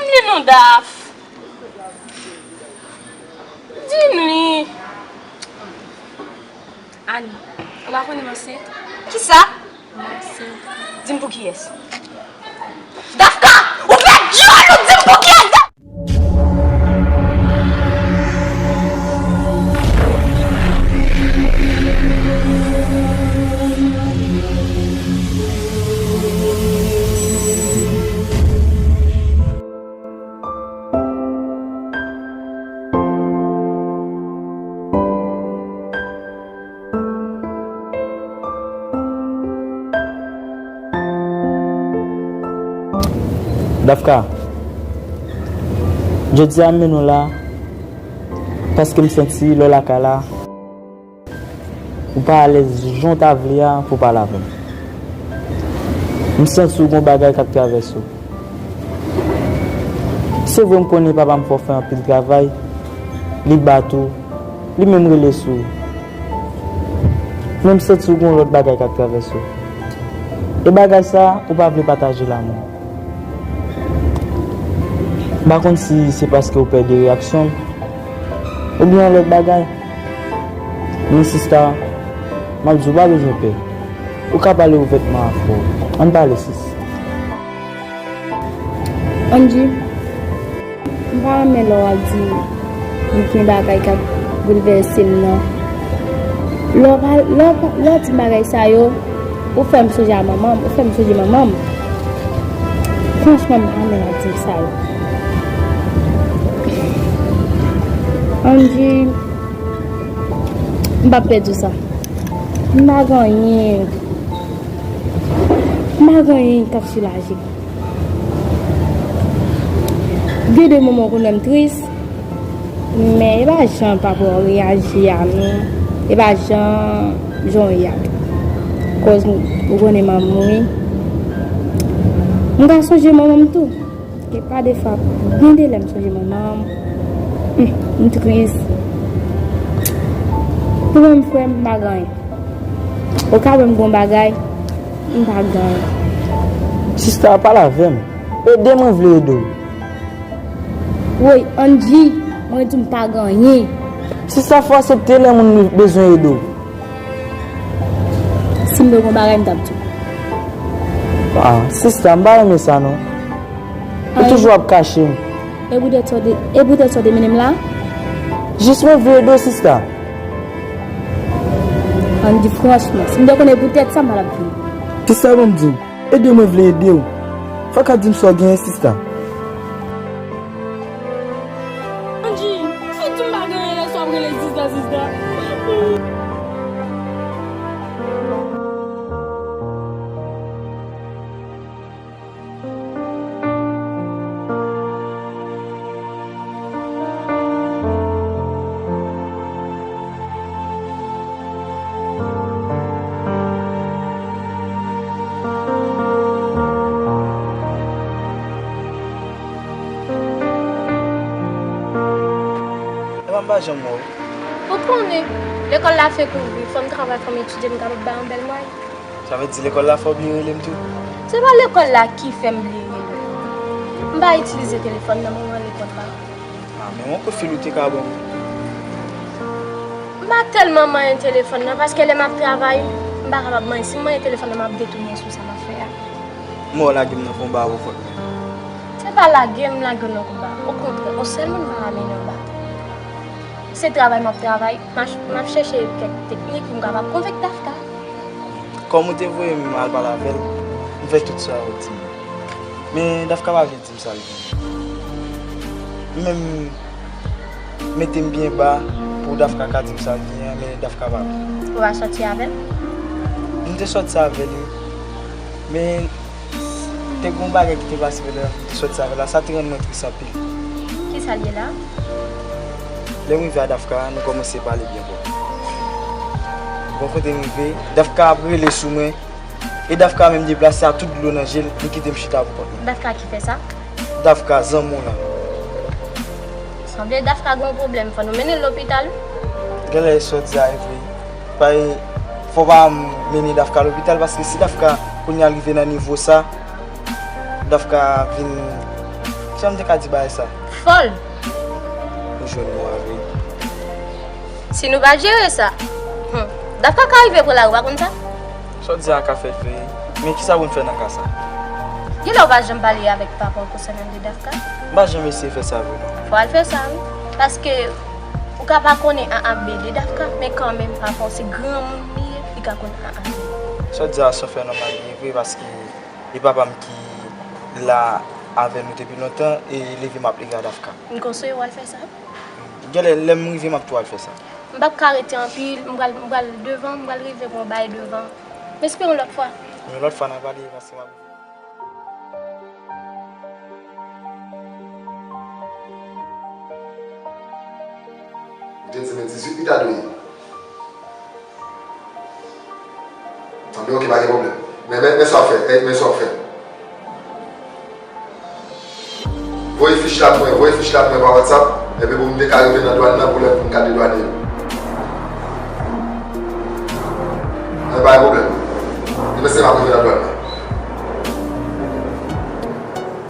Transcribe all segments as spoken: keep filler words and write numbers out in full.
Di m non, Daf. Di m li. Ani, ou pa konnen m ansent? Kisa? M ansent. Di m pou kiyès? Dafka! Ou fè dyòl, ou di m pou kiyès? Dafka, jodi a m mennen w la paske m santi lè w lakay la, ou pa alèz jan w ta vle a pou w pale avè m. M santi w gen yon bagay k ap travèse w. Se vre, m konnen papa m fè w fè anpil travay, li bat ou, li menm rele sou ou. Men m santi w gen yon lòt bagay k ap travèse w. E bagay sa a, ou pa vle pataje l ak mwen. M pa konn si se paske w pè de reyaksyon m, oubyen yon lòt bagay. Men sista, m ap di w pa bezwen pè. Ou ka pale ouvètman ak frè w. Ann pale, sis. Angie, m pa renmen lè w ap di m gen bagay k ap boulvèse m nan. Lè w pa, lè w pa, lè w di m bagay sa yo, ou fè m sonje a manman m, ou fè m sonje manman m. Franchman, m pa renmen lè w ap di m sa yo. Angie, m p ap pèdi w sa. M pa gen anyen. M pa gen anyen k ap soulaje m. Gen de moman ou konn wè m tris, men e pa jan papa w reyaji a non, e pa jan, jan w ye a. Kòz ou konnen manman m mouri. M ka sonje manman m tou. E pa defwa, gen de lè m sonje manman m. Hum, m tris. Pou mwen, m frè m, m pa gen anyen. Ou ka wè m gon bagay, m pa gen anyen. Sista, pale avè m. Ede m, mwen vle ede w. Woy, Angie, mwen di w m pa gen anyen. Sista, fò aksepte lè moun bezwen ede w. Si m te gon bagay, m t ap di w. Ah, sista, m pa renmen sa non. Ou toujou ap kache m. E poutèt sa w te, e poutèt sa w te mennen m la? Jis mwen vle ede w, sista. Ann di franchman, si m te konnen poutèt sa, m pa t ap vini. Sista, ban m di w, ede mwen vle ede w. Fò w ka di m sa w genyen, sista. Angie, fout di m pa gen anyen lè sa w ap rele sista, sista. Epa m pa janm wè w. Ou konnen, lekòl la fenk ouvri, fò m travay, fò m etidye, m kapab bay yon bèl mwayen. Sa vle di lekòl la fè w bliye rele m tou? Se pa lekòl la ki fè m bliye rele w. M pa itilize telefòn nan moman lekòl la. Ah, men yon kout fil ou te ka ban m. M pa tèlman manyen telefòn nan, paske lè m ap travay, m pa kapab manyen. Si m manyen telefòn nan, m ap detounen sou sa m ap fè a. M wè w lage m nan fon bawo kòd. Se pa lage m, lage w nan konba. Okontrè, yon sèl moun pa ka mennen yon batay. Se travay m ap travay, m ap, m ap chèche kèk teknik pou m kapab konvenk Dafka. Kòm ou te voye m al pale avè l, m fè tout sa ou di m. Men Dafka pa vle di m sa l di m. M menm mete m byen ba pou Dafka ka di m sa l di an, men Dafka pa vle. Ou pa sòti avè l? M te sòti avè l, wi. Men te gen yon bagay ki te pase lè m te sòti avè l la, sa te rann mwen tris anpil. Kisa l ye la? Lè m rive a Dafka, nou kòmanse pale byen bon. Bon, kote m rive, Dafka ap rele sou mwen, e Dafka menm deplase ak tout dlo nan je l, li kite m chita pou kont mwen. Dafka ki fè sa? Dafka, zanmi w lan. Sanble Dafka gen yon pwoblèm, fò nou mennen l lopital. Genlè e sa w di a e vre. Pa, fò pa mennen Dafka lopital, paske si Dafka kounye a rive nan nivo sa, Dafka vin Sa m te ka di bagay sa? Fòl! Nou jwenn nou avè. Si nou pa jere sa, hmm, Dafka ka rive pran lari, ou pa konn sa? Sa w di a ka fèt vre, men kisa pou n fè nan ka sa? Genlè ou pa janm pale avèk papa w konsènan de Dafka? M pa janm eseye fè sa vre non. Fò w al fè sa wi, paske ou ka pa konnen A a B de Dafka, men kanmenm papa w se granmoun li ye, li ka konn A a B. Sa w di a sa fè nòmal li vre, paske e papa m ki la avè nou depi lontan, e leve m ap leve a Dafka. M konseye w al fè sa. Genlè lè m rive m ap tou al fè sa. M p ap ka rete anpil, m pral, m pral devan, m pral rive pran bay devan. M espere yon lòt fwa. Yon lòt fwa n a pale, paske m ap. Ou te di men dizuit li ta dwe ye. Anben, oke, pa gen pwoblèm. Men, men, men sa w fè, eh, men sa w fè. Voye fich la pou mwen, voye fich la pou mwen pa WhatsApp, epi pou m te ka rive nan dwàn nan pou lè pou m ka dedwane yo. Men pa gen pwoblèm. Demen se m ap rive nan dwàn nan.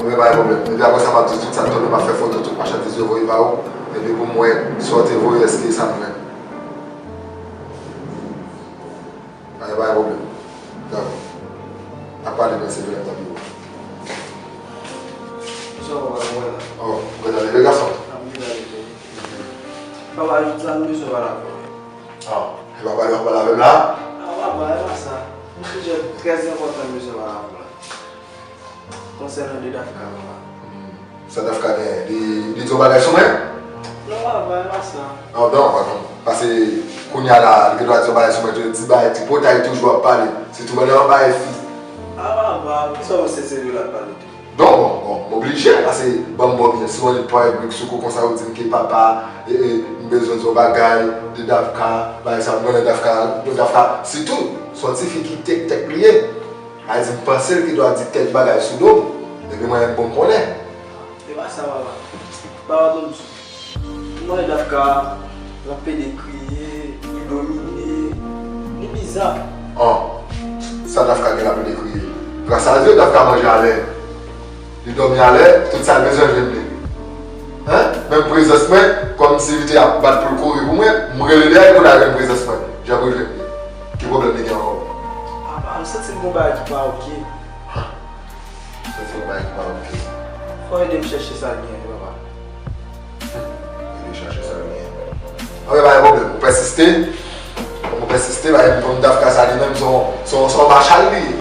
Men pa gen pwoblèm. Epi apre sa, m ap di tout sa m tonbe, m ap fè foto tout machandiz yo voye ba ou, epi pou m wè sa w te voye, èske sa m jwenn. Pa gen, pa gen pwoblèm. Dakò. N ap pale nan se vre m nan biwo. Bonswa, papa, kòman w ye la? Oh, ou gentan leve, gason? A, m gentan leve. Papa, jodi a, m bezwen pale avè w. Ah, e papa li w ap pale avè m la? Ah, papa, e pa sa. M sijè trè enpòtan m bezwen pale avè w la. Konsènan de Dafka, papa. Hmm. Sa Dafka genyen? Li, li di yon bagay sou mwen? Non, papa, e pa sa. Ah, non, pa non. Paske kounye a la, li gen dwa di yon bagay sou mwen, tou, di bagay tripotay toujou ap pale. Sitou pandan yon bagay fi. Ah, papa, poukisa w panse se de l ap pale tou? Non, bon, bon, m oblije, paske ban m bon byen, si w annik pran yon brik sou kou konsa, ou di m ke papa, e, e, m bezwen di yon bagay de Dafka, bagay sa, m konnen Dafka, Dafka, sitou, se yon tifi ki tèk, tèk li ye. Sa vle di m panse l ki dwa di kèk bagay sou do m, epi mwen menm pou m konnen. E pa sa, papa. Papa, ban m di w. M wè Dafka, l ap pede kriye, li domine, li biza. Oh, sa Dafka gen l ap pede kriye? Gras a Dye, Dafka manje alè. Li dòmi alè, tout sa l bezwen jwenn li. Hein? Menm prezans mwen, kòmsi li te ap bat pou l kouri pou mwen, m rele dèyè l pou l al jwenn prezans mwen. Jan pou l jwenn li. Ki pwoblèm li gen ankò? Apa, m santi l gon bagay ki pa oke. Santi l gon bagay ki pa oke. Fò w ede m chèche sa l genyen, papa. Ede chèche sa l genyen. Anben, pa gen pwoblèm. Ou pèsiste. Kòm ou pèsiste, pa gen pwoblèm. Dafka sa li menm, se yon, se yon, se yon machal li ye.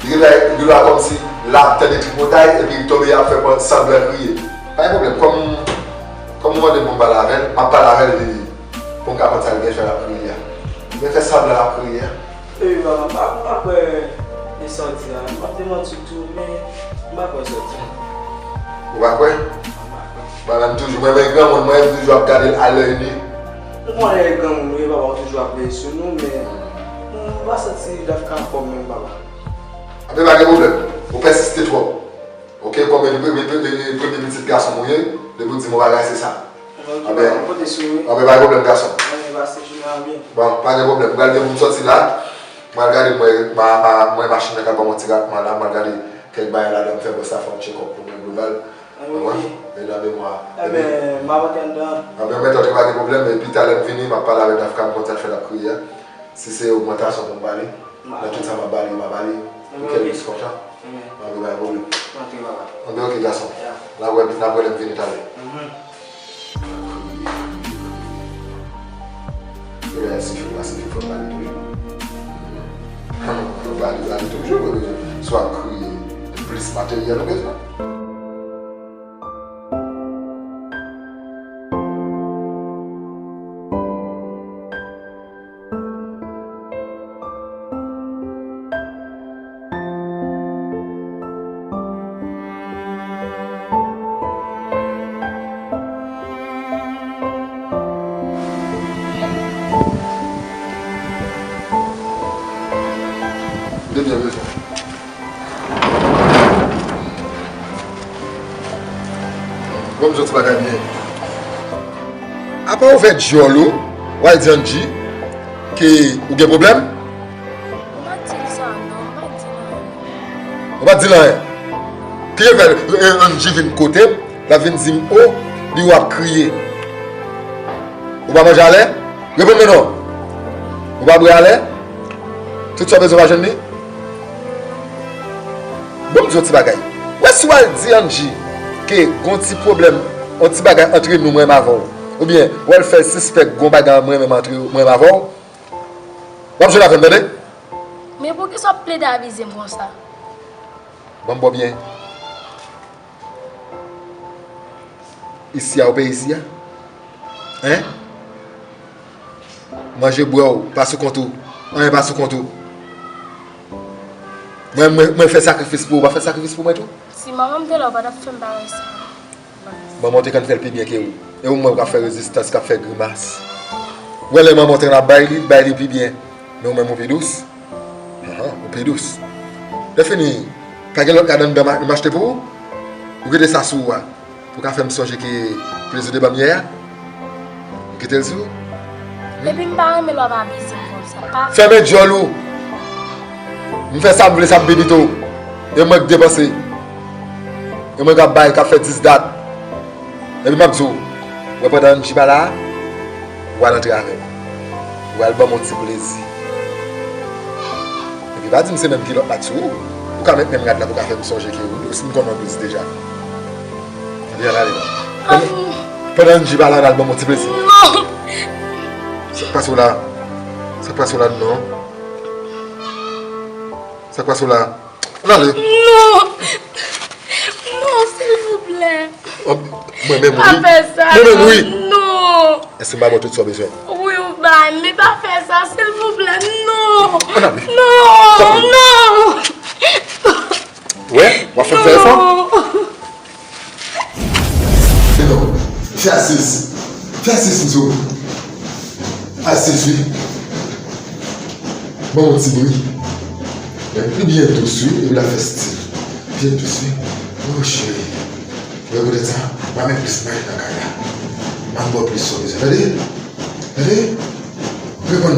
Li genlè, li genlè kòmsi l ap tande tripotay, epi l tonbe, ap fè sanblan kriye. Pa gen pwoblèm. Kòm, kòm ou mande m pou m pale avè l, m ap pale avè l, epi pou m ka konn sa l gen fè l ap kriye a. Li gen fè sanblan l ap kriye a. Epi papa, m pa, m pa kwè e sa w di a. M ap demanti w tou, men m pa kwè sa w di a. Ou pa kwè? M pa kwè. Bon, m toujou, mwen, mwen granmoun, mwen, m toujou ap gade l a lèy ni. M konnen e granmoun nou ye, papa, w toujou ap veye sou nou, men m pa santi Dafka anfòm menm, papa. Anben, pa gen pwoblèm. Ou pèsiste twòp. Oke, kòm e premye, premye, premye pitit gason m ou ye, depi w di m yon bagay, se sa. Anben, anben, pa gen pwoblèm, gason. Bon, pa gen pwoblèm. M pral gen pou m sòti la. M pral gade, mwen, ma, ma, mwen machin nan ka ban m yon ti ratman la. M pral gade kèk bagay ladan, m fè bòs la fè yon tchekòp pou mwen global. Ou konprann? E nan memwa. Anben, m ap antre anndan. Anben, men tande, pa gen pwoblèm. Epi talè m vini, m ap pale avèk Dafka, m konn sa l fè l ap kriye a. Si se ogmantasyon pou m ba li, nan tout sa m ap ba li, m a ba li. Pou kè l plis kontan. Anben, pa gen pwoblèm. Anben, oke, gason. N ap wè, n ap wè lè m vini talè. Epi, si fè, si fè, fò m ba li tou, wi. Fò m ba li, ba li toujou, nou bezwen swa kriye, plis materyèl nou bezwen. Debyen bezwen. Bon, m soti bagay byen. Apa w ouvè djòl ou, w al di Angie ke ou gen pwoblèm? M pa t di l sa, non, m pa t di l anyen. Ou pa t di l anyen? Ki efè, e, Angie vin kote m, l ap vin di m, o, li wè w ap kriye. Ou pa manje alè? Reponn mwen non. Ou pa bwè alè? Tout sa w bezwen w pa jwenn li? Bon, m di w yon ti bagay. Wè, si w al di Angie ke gon ti pwoblèm, yon ti bagay antre nou, mwen menm avè w, oubyen w al fè l sispèk gon bagay mwen menm antre mwen menm avè w, w ap jwenn avè m, tande? Men poukisa w ap plede abize m konsa? Ban m ba w byen. Isi a, ou peye isi a? Hein? Manje bwè w pa sou kont ou. Anyen pa sou kont ou. Mwen, mwen, mwen fè sakrifis pou ou, ou pa fè sakrifis pou mwen tou? Si manman m te la, ou pa t ap fè m bagay sa. Manman w te konn fè l pi byen ke ou. E ou menm k ap fè rezistans, k ap fè grimas. Ou wè lè manman w te konn ap bay li, bay li pi byen. Men ou menm ou pi dous. Ahan, ou pi dous. Lè fini, pa gen lòt rad anndan ma-, m achte pou ou? Ou kite sa sou ou a. Pou ka fè m sonje ke plezi w te ban m yè a? Ou kite l sou ou? Epi m pa renmen lè w ap abize m konsa. Pa fèmen dyòl ou! M fè sa m vle, sa m pi pito. E mwen k depanse. E mwen k ap bay, k ap fè dis dat. Epi m ap di w, wè pandan Angie pa la a, ou al antre avè m. Ou al ban m yon ti plezi. Epi pa di m se menm kilòt la k sou ou. Ou ka met menm rad la pou ka fè m sonje ke ou dous, m konn ou dous deja. Epi al ale la. Pandan, pandan Angie pa la, al ban m yon ti plezi. Non! Sa k pase w la? Sa k pase w la non? Sa k pase w la? Ann ale. Non! Non, silvouplè. Oh, mwen menm wi. Pa fè sa. Mwen menm wi. Non. Èske m ba w tout sa w bezwen? Wi, ou bay, men pa fè sa, silvouplè. Non. Ann ale. Non, non. Wè, w ap fè m fè efò? Non. E non, fè asiz. Fè asiz, m di w. Asiz, wi. Ban m yon ti bri. Li byen dous, wi. Epi l ap fè stil. Byen dous, wi. O, cheri. Wè, poutèt sa, pa met plis maj nan kay la. M ap ba w plis sa w bezwen. Tande? Tande? Reponn